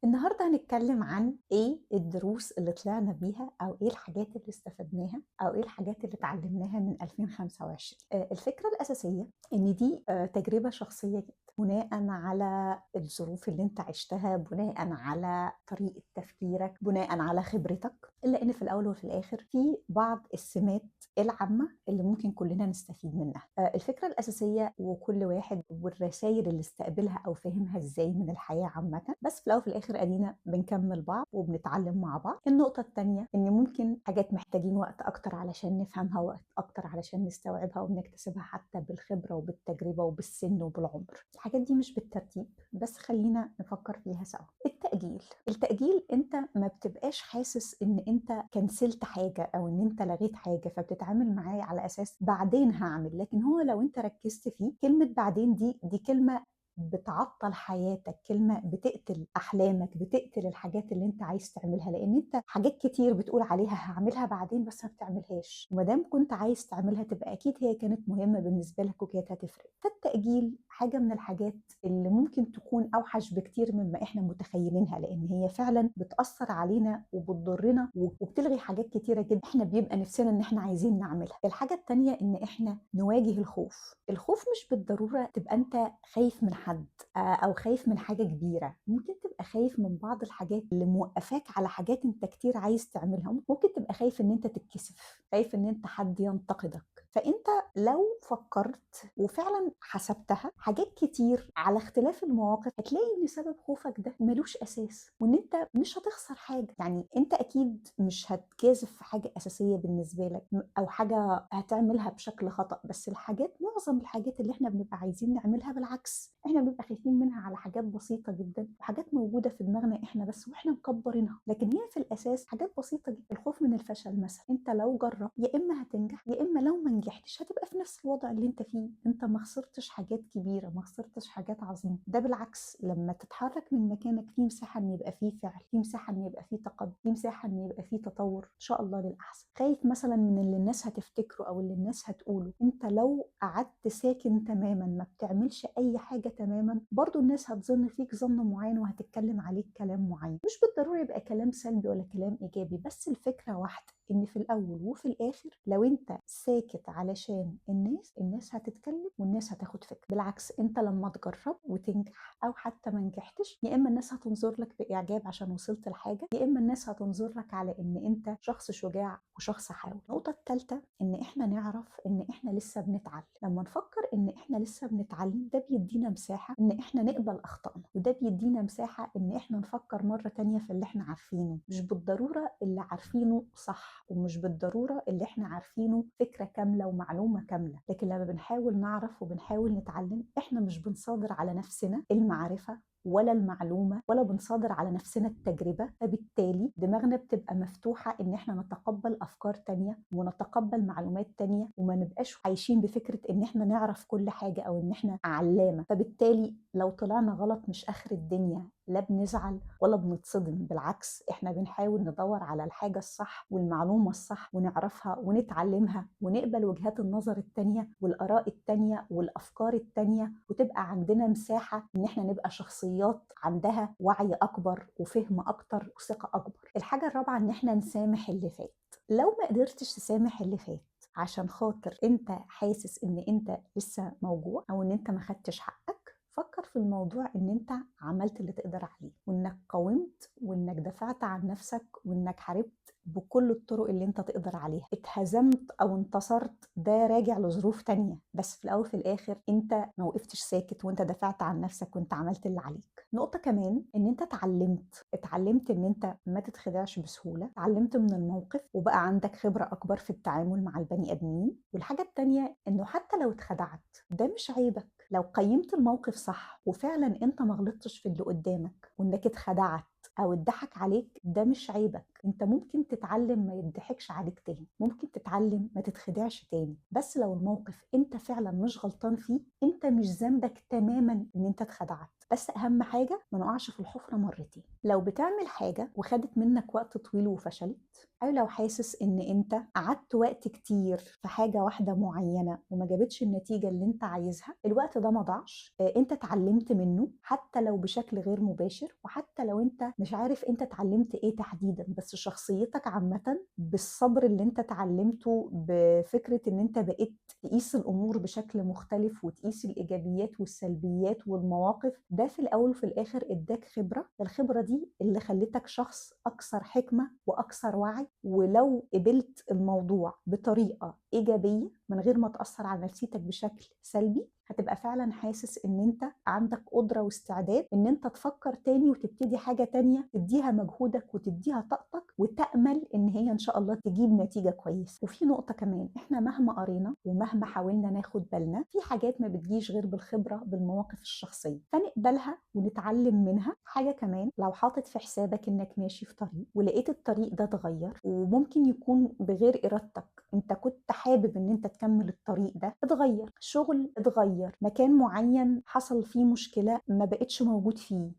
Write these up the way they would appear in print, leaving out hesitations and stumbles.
النهارده هنتكلم عن إيه الدروس اللي طلعنا بيها، أو إيه الحاجات اللي استفدناها، أو إيه الحاجات اللي اتعلمناها من 2025. الفكرة الأساسية إن دي تجربة شخصية جدا، بناءً على الظروف اللي أنت عشتها، بناءً على طريقة تفكيرك، بناءً على خبرتك، إلا إن في الأول وفي الآخر في بعض السمات العامة اللي ممكن كلنا نستفيد منها. الفكرة الأساسية وكل واحد والرسائل اللي استقبلها أو فهمها إزاي من الحياة عامة، بس في الأول وفي الآخر أدينا بنكمل بعض وبنتعلم مع بعض. النقطة التانية إن ممكن حاجات محتاجين وقت أكتر علشان نفهمها، وقت أكتر علشان نستوعبها وبنكتسبها حتى بالخبرة وبالتجربة وبالسن وبالعمر. الحاجات دي مش بالترتيب، بس خلينا نفكر فيها سوا. التأجيل أنت ما بتبقاش حاسس إن أنت كنسلت حاجة أو إن أنت لغيت حاجة، فبتتعامل معاه على أساس بعدين هعمل، لكن هو لو أنت ركزت فيه كلمة بعدين دي كلمة بتعطل حياتك، كلمة بتقتل أحلامك، بتقتل الحاجات اللي أنت عايز تعملها، لأن أنت حاجات كتير بتقول عليها هعملها بعدين بس ما بتعملهاش، ومادام كنت عايز تعملها تبقى أكيد هي كانت مهمة بالنسبة لك وكانت هتفرق. فالتأجيل حاجة من الحاجات اللي ممكن تكون أوحش بكتير مما إحنا متخيلينها، لأن هي فعلا بتأثر علينا وبتضرنا وبتلغي حاجات كتيرة جدا إحنا بيبقى نفسنا إن إحنا عايزين نعملها. الحاجة التانية إن إحنا نواجه الخوف. الخوف مش بالضرورة تبقى أنت خايف من حد أو خايف من حاجة كبيرة، ممكن تبقى خايف من بعض الحاجات اللي موقفاك على حاجات أنت كتير عايز تعملها، ممكن تبقى خايف إن أنت تتكسف، خايف إن أنت حد ينتقدك. فأنت لو فكرت وفعلا حسبتها حاجات كتير على اختلاف المواقف، هتلاقي إن سبب خوفك ده ملوش أساس، وإن أنت مش هتخسر حاجة. يعني أنت أكيد مش هتجازف في حاجة أساسية بالنسبة لك أو حاجة هتعملها بشكل خطأ، بس معظم الحاجات اللي إحنا بنبقى عايزين نعملها بالعكس إحنا بنبقى خايفين منها على حاجات بسيطة جدا، وحاجات موجودة في دماغنا إحنا بس وإحنا مكبرينها، لكن هي في الأساس حاجات بسيطة جدا. الخوف من الفشل مثلا، أنت لو جربت يا إما هتنجح يا إما لو ما نجحتش هتبقى في نفس الوضع اللي أنت فيه، أنت ما خسرتش حاجات كبيرة، ما خسرتش حاجات عظيمة. ده بالعكس لما تتحرك من مكانك في مساحة إن يبقى فيه فعل، في مساحة إن يبقى فيه تقدم، في مساحة إن يبقى فيه تطور إن شاء الله للأحسن. خايف مثلا من اللي الناس هتفتكره أو اللي الناس هتقوله، أنت لو قعدت ساكن تماما ما بتعملش أي حاجة تماما برضو الناس هتظن فيك ظن معين وهتتكلم عليك كلام معين، مش بالضرورة يبقى كلام سلبي ولا كلام إيجابي، بس الفكرة واحدة إن في الأول وفي الآخر لو أنت ساكت علشان الناس، الناس هتتكلم والناس هتاخد فكرة. بالعكس أنت لما تجرب وتنجح أو حتى ما نجحتش، يا إما الناس هتنظر لك بإعجاب عشان وصلت لحاجة، يا إما الناس هتنظر لك على إن أنت شخص شجاع وشخص حاول. النقطة الثالثة إن إحنا نعرف إن إحنا لسه بنتعلم. لما نفكر إن إحنا لسه بنتعلم ده بيدينا مساحة إن إحنا نقبل أخطائنا، وده بيدينا مساحة إن إحنا نفكر مرة تانية في اللي إحنا عارفينه. مش بالضرورة اللي عارفينه صح، ومش بالضرورة اللي إحنا عارفينه فكرة كاملة ومعلومة كاملة، لكن لما بنحاول نعرف وبنحاول نتعلم إحنا مش بنصادر على نفسنا المعرفة ولا المعلومة ولا بنصادر على نفسنا التجربة، فبالتالي دماغنا بتبقى مفتوحة إن إحنا نتقبل أفكار تانية ونتقبل معلومات تانية، وما نبقاش عايشين بفكرة إن إحنا نعرف كل حاجة أو إن إحنا علامة. فبالتالي لو طلعنا غلط مش آخر الدنيا، لا بنزعل ولا بنتصدم، بالعكس إحنا بنحاول ندور على الحاجة الصح والمعلومة الصح ونعرفها ونتعلمها ونقبل وجهات النظر التانية والآراء التانية والأفكار التانية، وتبقى عندنا مساحة إن إحنا نبقى شخصيات عندها وعي أكبر وفهم أكتر وثقة أكبر. الحاجة الرابعة إن إحنا نسامح اللي فات. لو ما قدرتش تسامح اللي فات عشان خاطر أنت حاسس إن أنت لسه موجوع أو إن أنت ما خدتش حقك، فكر في الموضوع إن أنت عملت اللي تقدر عليه، وإنك قاومت وإنك دفعت عن نفسك وإنك حاربت بكل الطرق اللي أنت تقدر عليها. اتهزمت أو انتصرت ده راجع لظروف تانية، بس في الأول في الآخر أنت ما وقفتش ساكت وأنت دفعت عن نفسك وأنت عملت اللي عليك. نقطة كمان إن أنت اتعلمت إن أنت ما تتخدعش بسهولة، اتعلمت من الموقف وبقى عندك خبرة أكبر في التعامل مع البني آدمين. والحاجة التانية إنه حتى لو اتخدعت ده مش عيبك، لو قيمت الموقف صح وفعلا انت ما غلطتش في اللي قدامك وانك اتخدعت او اتضحك عليك ده مش عيبك، انت ممكن تتعلم ما يضحكش عليك تاني، ممكن تتعلم ما تتخدعش تاني، بس لو الموقف انت فعلا مش غلطان فيه انت مش ذنبك تماما ان انت اتخدعت. بس أهم حاجة ما نقعش في الحفرة مرتين. لو بتعمل حاجة وخدت منك وقت طويل وفشلت، أو لو حاسس إن أنت قعدت وقت كتير في حاجة واحدة معينة وما جابتش النتيجة اللي أنت عايزها، الوقت ده ما ضاعش، أنت اتعلمت منه حتى لو بشكل غير مباشر، وحتى لو أنت مش عارف أنت اتعلمت إيه تحديدا، بس شخصيتك عامة بالصبر اللي أنت اتعلمته، بفكرة إن أنت بقيت تقيس الأمور بشكل مختلف وتقيس الإيجابيات والسلبيات والمواقف، ده في الأول وفي الآخر إداك خبرة. الخبرة دي اللي خلتك شخص أكثر حكمة وأكثر وعي، ولو قبلت الموضوع بطريقة إيجابية من غير ما تأثر على نفسيتك بشكل سلبي، هتبقى فعلا حاسس ان انت عندك قدرة واستعداد ان انت تفكر تاني وتبتدي حاجة تانية تديها مجهودك وتديها طاقتك، وتأمل ان هي ان شاء الله تجيب نتيجة كويسة. وفي نقطة كمان، احنا مهما قرينا ومهما حاولنا ناخد بالنا، في حاجات ما بتجيش غير بالخبرة بالمواقف الشخصية، فنقبلها ونتعلم منها. حاجة كمان، لو حاطط في حسابك انك ماشي في طريق ولقيت الطريق ده اتغير، وممكن يكون بغير ارادتك، انت كنت حابب ان انت تكمل الطريق ده، اتغير، شغل اتغير، مكان معين حصل فيه مشكلة ما بقتش موجود فيه،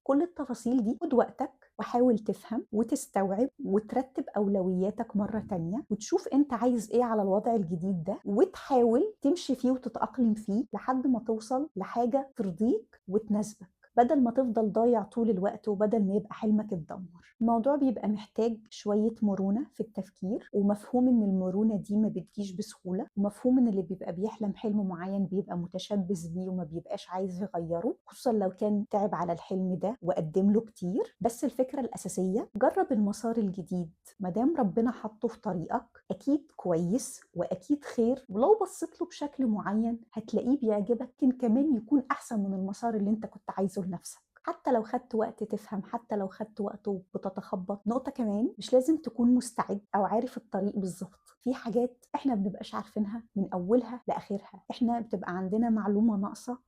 كل التفاصيل دي خد وقتك وحاول تفهم وتستوعب وترتب أولوياتك مرة تانية، وتشوف انت عايز ايه على الوضع الجديد ده، وتحاول تمشي فيه وتتأقلم فيه لحد ما توصل لحاجة ترضيك وتناسبك، بدل ما تفضل ضايع طول الوقت وبدل ما يبقى حلمك اتدمر. الموضوع بيبقى محتاج شوية مرونة في التفكير، ومفهوم ان المرونة دي ما بتجيش بسهولة، ومفهوم ان اللي بيبقى بيحلم حلم معين بيبقى متشبث بيه وما بيبقاش عايز يغيره، خصوصا لو كان تعب على الحلم ده وقدم له كتير. بس الفكرة الأساسية، جرب المسار الجديد مادام ربنا حطه في طريقك، أكيد كويس وأكيد خير، ولو بصيت له بشكل معين هتلاقيه بيعجبك، يمكن كمان يكون أحسن من المسار اللي انت كنت عايزه لنفسك، حتى لو خدت وقت تفهم، حتى لو خدت وقت وبتتخبط. نقطة كمان، مش لازم تكون مستعد أو عارف الطريق بالظبط، في حاجات احنا بنبقاش عارفينها من أولها لآخرها، احنا بتبقى عندنا معلومة ناقصة،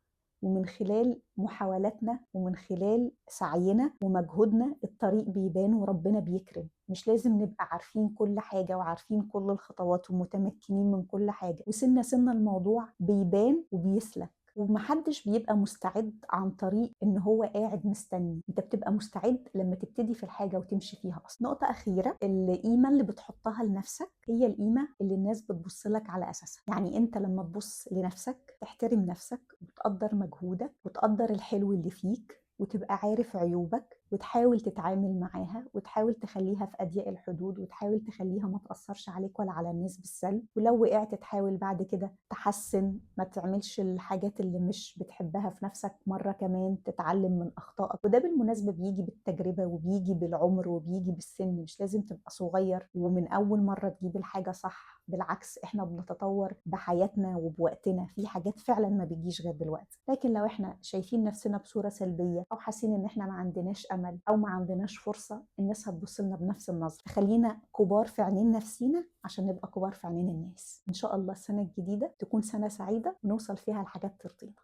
ومن خلال محاولاتنا ومن خلال سعينا ومجهودنا الطريق بيبان وربنا بيكرم. مش لازم نبقى عارفين كل حاجة وعارفين كل الخطوات ومتمكنين من كل حاجة، وسنة سنة الموضوع بيبان وبيسلك، ومحدش بيبقى مستعد عن طريق ان هو قاعد مستني، انت بتبقى مستعد لما تبتدي في الحاجة وتمشي فيها اصلا. نقطة اخيرة، القيمة اللي بتحطها لنفسك هي القيمة اللي الناس بتبص لك على اساسها. يعني انت لما تبص لنفسك تحترم نفسك وتقدر مجهودك وتقدر الحلو اللي فيك وتبقى عارف عيوبك وتحاول تتعامل معاها وتحاول تخليها في أضيق الحدود وتحاول تخليها ما تأثرش عليك ولا على الناس بالسلب، ولو وقعت تحاول بعد كده تحسن، ما تعملش الحاجات اللي مش بتحبها في نفسك مرة كمان، تتعلم من أخطائك. وده بالمناسبة بيجي بالتجربة وبيجي بالعمر وبيجي بالسن، مش لازم تبقى صغير ومن أول مرة تجيب الحاجة صح، بالعكس احنا بنتطور بحياتنا وبوقتنا، في حاجات فعلا ما بتجيش غير بالوقت. لكن لو احنا شايفين نفسنا بصورة سلبية أو حاسين إن احنا ما عندناش أمل أو ما عندناش فرصة، الناس هتبص لنا بنفس النظرة. خلينا كبار في عينين نفسينا عشان نبقى كبار في عينين الناس. إن شاء الله السنة الجديدة تكون سنة سعيدة ونوصل فيها لحاجات ترضينا.